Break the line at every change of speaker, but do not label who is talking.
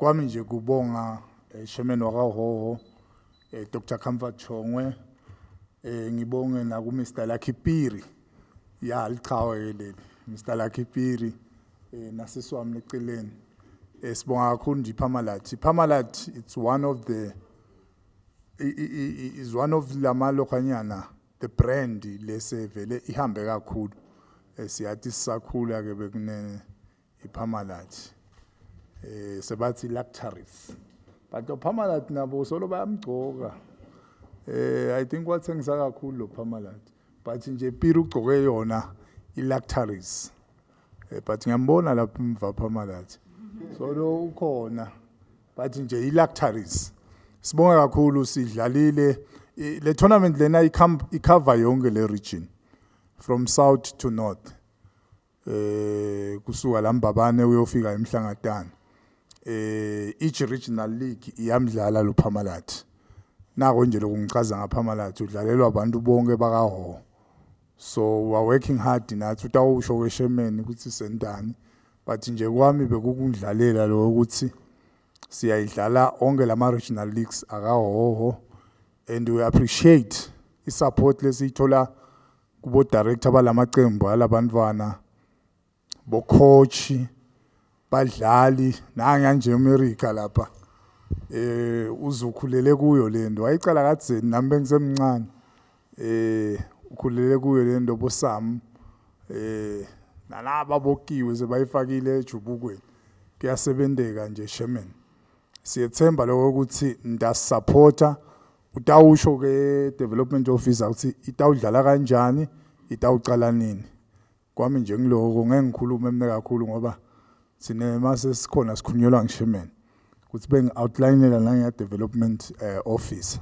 Kwami nje kubonga Chairman wakaHhohho, Dr Comfort Chongwe, ngibonge naku Mr Lucky Piri. Ya, lichawe ke leli. Mr Lucky Piri nasisi wami eceleni. Sibonga kakhulu nje iParmalat. IParmalat, it's one of the is one of lamalokhanyana, the brand lesevele ihambe kakhulu. Siyathi sisakhula ke bekune iParmalat. Sebathi Lactaris. But Parmalat nabo solo bayamgcoka. I think wathengisa kakhulu lo Parmalat. But nje Piri ugcoke yona iLactaris. But ngiyambona lapha emva Parmalat. So lo ukhona, but nje iLactaris. Sibonga kakhulu, sidlalile le tournament lena, icover yonke le region from south to north. Kusuka la Mbabane uyofika eMhlangatana. Each regional league iyamdlala lo Parmalat. Nako nje lokungichaza ngaParmalat, udlalelwa abantu bonke bakaHhohho. So we are working hard nathi, utawusho ke chairman ukuthi sentani, but nje kwami bekukundlalela lo ukuthi siyayidlala onke lama regional leagues akaHhohho, and we appreciate isupport lesiyithola kubo director balamaqembu alabantwana, bo coach, badlali. Nanga nje eAmerica lapha, uzukhulele kuyo lento, wayicala kadzeni, nami bengisemncane. Ukhulele kuyo lento, bosam nalaba bokiwe sebayifakile ejubukweni, kuyasebenteka nje. Chairman, siyethemba lokho ukuthi ndasupporta. Utawusho ke development officer ukuthi itawudlala kanjani, itawucala nini. Kwami nje ngiloko, ngeke ngikhulume mina kakhulu ngoba sine mase sikhona sikhulunyelwa ngichairman ukuthi bengi-outlinela nange development officer.